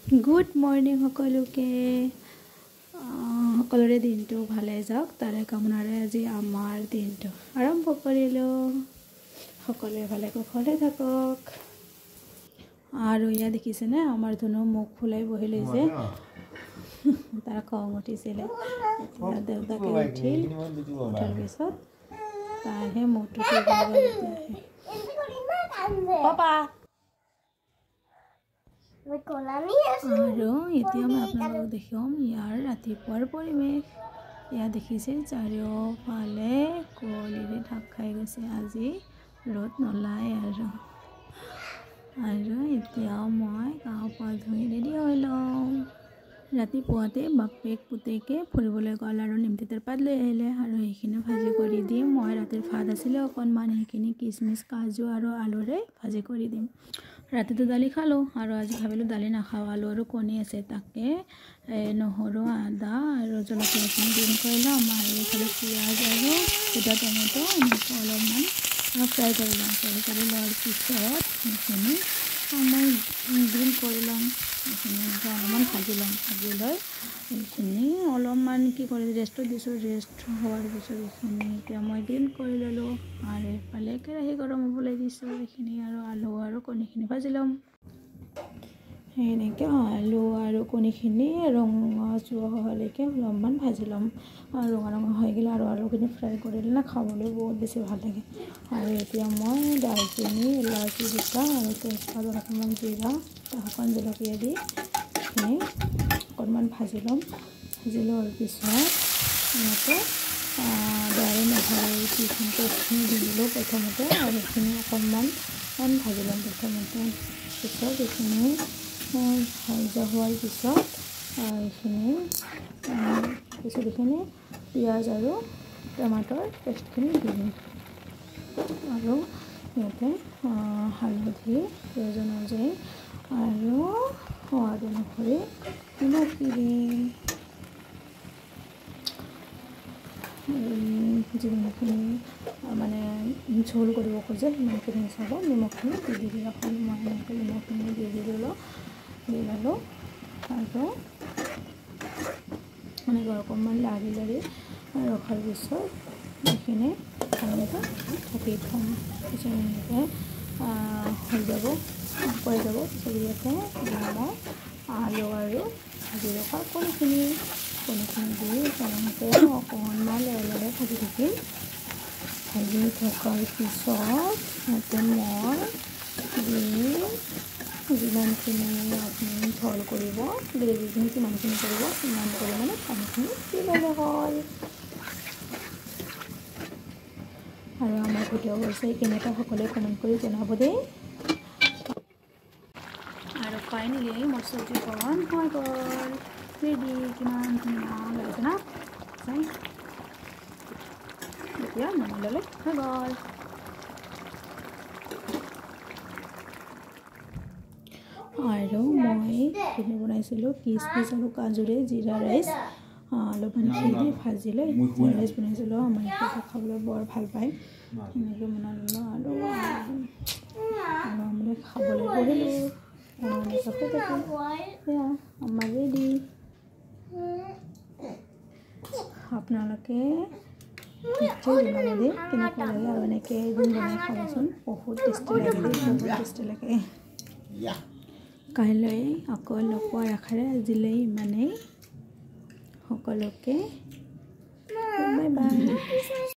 Good morning সকলোকে। সকলোৰে দিনটো ভালে যাওক তাৰে কামনাৰে আজি আমাৰ দিনটো আৰম্ভ কৰিলোঁ। সকলোৱে ভালে কুশলে থাকক। আৰু ইয়াত দেখিছেনে আমাৰ ধুনু মুখ ফুলাই বহি লৈছে, তাৰ খং উঠিছিলে। এতিয়া দেউতাকে উঠিল, উঠাৰ পিছত তাৰহে মুখটো ঠিক হৈ গ'ল। পাপা। আৰু এতিয়া মই আপোনালোকক দেখুৱাম ইয়াৰ ৰাতিপুৱাৰ পৰিৱেশ। ইয়াত দেখিছে চাৰিওফালে কুঁৱলীৰে ঢাক খাই গৈছে, আজি ৰ'দ নোলায়। আৰু আৰু এতিয়া মই গা পা ধুই ৰেডি হৈ লওঁ। ৰাতিপুৱাতে বাপেক পুতেকে ফুৰিবলৈ গ'ল আৰু নিমতিতাৰ পাত লৈ আহিলে আৰু সেইখিনি ভাজি কৰি দি মই ৰাতিৰ ভাত আছিলে অকণমান, সেইখিনি কিচমিচ কাজু আৰু আলুৰে ভাজি কৰি দিম। ৰাতিটো দালি খালোঁ আৰু আজি ভাবিলোঁ দালি নাখাওঁ, আলু আৰু কণী আছে, তাকে নহৰু আদা আৰু জলকীয়াখিনি গ্ৰীণ কৰি ল'ম আৰু এইফালে পিঁয়াজ আৰু গোটা টমেট' এনেকৈ অলপমান ফ্ৰাই কৰি ল'ম। ফ্ৰাই কৰি লোৱাৰ পিছত সেইখিনি মই গ্ৰীণ কৰি ল'ম, এইখিনি এনেকৈ অলপমান ভাজি ল'ম। ভাজি লৈ এইখিনি অলপমান কি কৰি ৰেষ্টত দিছোঁ, ৰেষ্ট হোৱাৰ পিছত এইখিনি এতিয়া মই গ্ৰীণ কৰি ল'লোঁ আৰু এইফালে কেৰাহী গৰম হ'বলৈ দিছোঁ। এইখিনি আৰু আলু আৰু কণীখিনি ভাজি ল'ম। এনেকৈ আলু আৰু কণীখিনি ৰঙা যোৱা হোৱালৈকে অলপমান ভাজি ল'ম। ৰঙা ৰঙা হৈ গ'লে আৰু আলুখিনি ফ্ৰাই কৰিলে না খাবলৈ বহুত বেছি ভাল লাগে। আৰু এতিয়া মই দালচেনি ইলাচি দুটা আৰু তেজপাত অকণমান জিৰা শুকান জলকীয়া দি এইখিনি অকণমান ভাজি ল'ম। ভাজি লোৱাৰ পিছত এনেকৈ আদা আৰু নহৰু যিখিনি পেষ্টখিনি দি দিলোঁ প্ৰথমতে আৰু সেইখিনি অকণমান ভাজি ল'ম প্ৰথমতে। পিছত এইখিনি ভজা হোৱাৰ পিছত এইখিনি পিছত এইখিনি পিঁয়াজ আৰু টমাটৰ পেষ্টখিনি দি দিম আৰু ইয়াতে হালধি প্ৰয়োজন অনুযায়ী আৰু সোৱাদ অনুসৰি নিমখ দি দিম। যিমানখিনি মানে ঝোল কৰিব খোজে সিমানখিনি হিচাপত নিমখখিনি দি দিলে হ'ল। মই এনেকৈ নিমখখিনি দি দিলোঁ, দি ল'লোঁ আৰু এনেকৈ অকণমান লাৰি লাৰি ৰখাৰ পিছত এইখিনি এনেকৈ ঢাকি থ'ম। পিছত এনেকৈ হৈ যাব, হৈ যাব। পিছত ইয়াতে মই আলু আৰু ভাজি ৰখা কণীখিনি দি তেনেকৈ অকণমান লৰে লৰে ভাজি থাকিম। ভাজি থকাৰ পিছত ইয়াতে মই দিম যিমানখিনি আপুনি ঝোল কৰিব, গ্ৰেভিখিনি কিমানখিনি কৰিব সিমান পৰিমাণে পানীখিনি দি ল'লে হ'ল। আৰু আমাৰ ভিডিঅ'বোৰ চাই কেনেকুৱা সকলোৱে কমেণ্ট কৰি জনাব দেই। আৰু ফাইনেলি মোৰ চব্জিকণ হৈ গ'ল ৰেডি। কিমান ধুনীয়া লাগিছে না চাই। এতিয়া নমাই ল'লে হৈ গ'ল। আৰু মই এইখিনি বনাইছিলোঁ কিচমিচ আৰু কাজুৰে জিৰা ৰাইচ, অলপমান ঘি দি ভাজি লৈ জিৰা ৰাইচ বনাইছিলোঁ। আমাৰ এইটো খাবলৈ বৰ ভাল পায়, সেনেকৈ বনালোঁ আৰু আৰু আমি খাবলৈ বহিলোঁ। সেয়া আমাৰ ৰেডি। আপোনালোকে নিশ্চয় জনাব দেই কেনেকুৱা লাগে আৰু এনেকৈ এদিন বনাই খাবচোন, বহুত টেষ্টি লাগে দেই, বহুত টেষ্টি লাগে। কাইলৈ আকৌ লগ পোৱাৰ আশাৰে আজিলৈ ইমানেই। সকলোকে